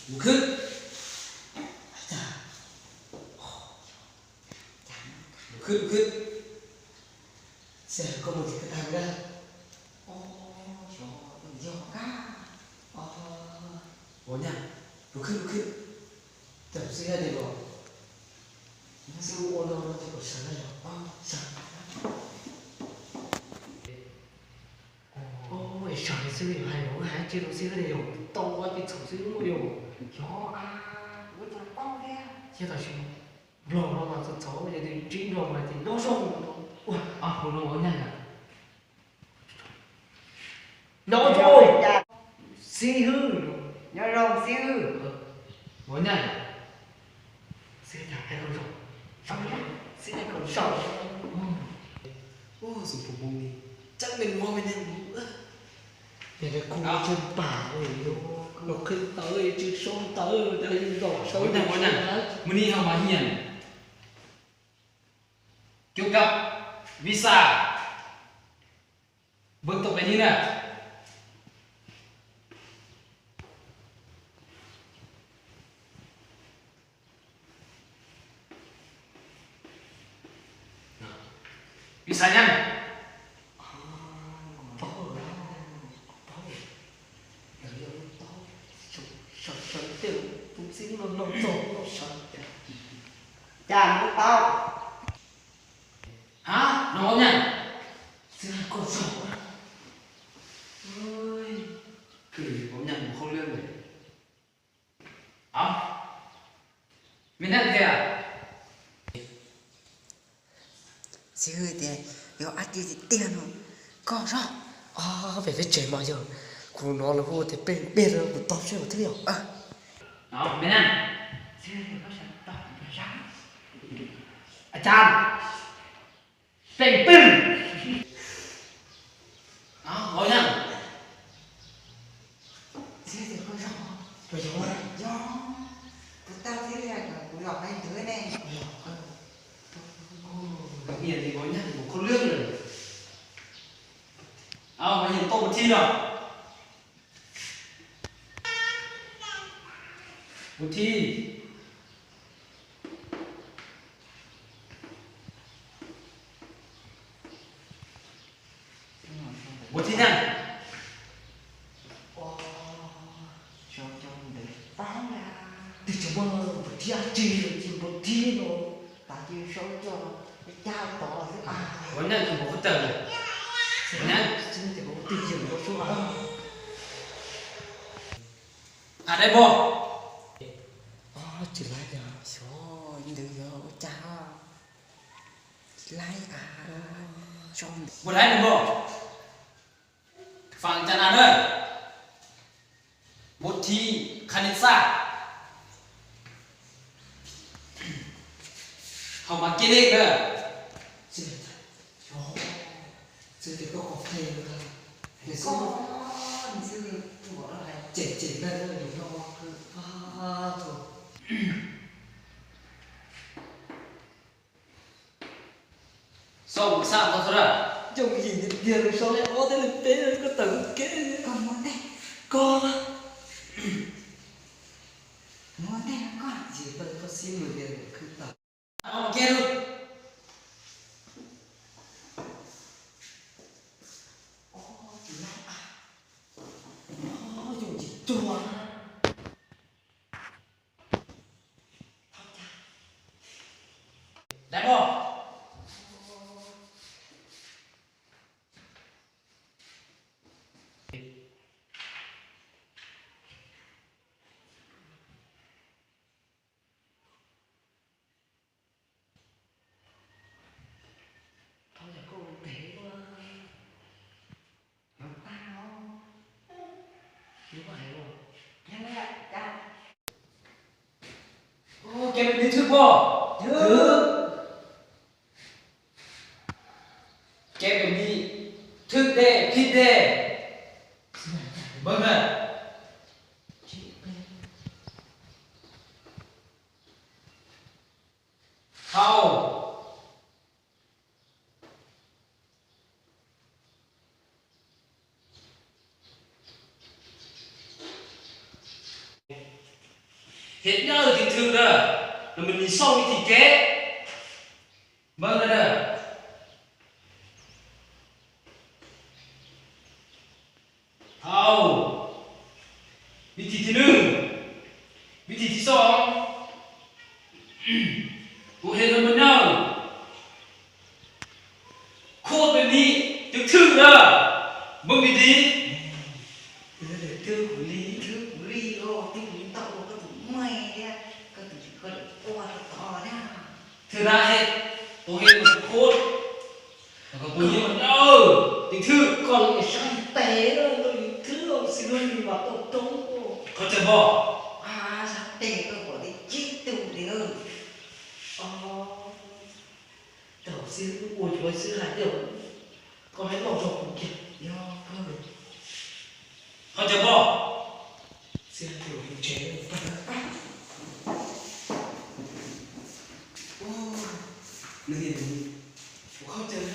Lus khwb, lus khwb, lus khwb. Xyov koj mus tim koj tag na. Yog kab. Ua nyab, lus khwb, lus khwb. Tam sim no xwb ua no no ces kom sawv na yog. Sawv. Es sawv xwb hais los hais tsis rau xwb ne yog, tau ua ces txhaum xwb yog. Yog, ua cas tau thiab. Thiab tam sim Nplog no mas txhaum txhaum ces tus tsib Nplog mas ces nyob zoo no. Ua, hauv no ua nyab na. Nyob zoo xib hwb. Nyob zoo xib hwb. Ua nyab na. Xib hwb hais koj zoo. Xib hwb hais koj zoo. Ua xum pum mus ni, cab me nuav me nyab mus. Yog li kuv tsis pam li, los qhwv tawv tsis sau ntawv, cov zoo zaum sawv mus ni ho mas hiam. Cua kab, visa, npawg tau peb hnub na. Visa nyab. Cas mus tau. Hab, no nyab. Xib hwb koj zoo. Kws nyab mus qhov lwm lawm. Me neeg tiag. Xib hwb tias yog ab tsi tiag tiag no, koj zog. Pem peb tsev mas yog, kuv hnov lawv hu tias pem pem no kuv tau seb ua twg yog. Me neeg, a cas pem pem. Ua nyab. Txiv tias koj zog, yog, kuv tau thiab li, kuv los peb ntwv ne. Niam li ua nyab mus khaub lwb lawm. Mas yog tau ua thi los. Ua thi. Ua thi nyab. Tig cov muaj npawg thib dab tsi los cia npawg thib no. Ua nyab tus npawg qhov tawm lawm. Ua nyab. Tig yawm npawg suab. A dai npog. Tsis laib yog xyov ntawd yog ua cas. Tsis laib a. Ua dai npog. Faam cas na na. Ua thi kha nij xaj. Hau mas kiag lej na. Tsis, tsis tias koj qhov qhia, ces ces na no. Sau xaj tau txog na. Yooj yim tiag tiag, sau lej ob teb lej peb, koj tawm mus kev. Koj muab ntej, koj muab ntej, koj tsis tau koj xib mus tias khwv tawm. Kiag lub. Yooj yim cuag. Dai npog. Kev pem mi thwj pog, thwj. Kev pem mi thwj dej, phij dej. Npawg na. Hau. Thiab nyob tus thwj na, nws mus nws xauj vib thim kev npawb na. Thaum vib thim thib ib, vib thim thib ob, kuv hais nws mus nyob khub peb nim tus thwj na, npawb vib thim. Twb kuv li, twb kuv li os, twb kuv li tau ua koj tus muaj thiab, koj tus tsis koj li ua tau tod na. Thwj na, kuv hais nws khub, koj puas nyiam nws, tus thwj. Koj li sab tes na, koj li thwj xwb li mas tau rau. Qhov tseem pom, sab tes koj pom li cib tus li. Os, tau xwb, ua tsuav xwb hais tias koj hais loj zog kuv kiag. Yog kawg. Qhov tseem pom, xib hais tias mus tsev, nws, ua qhov tseem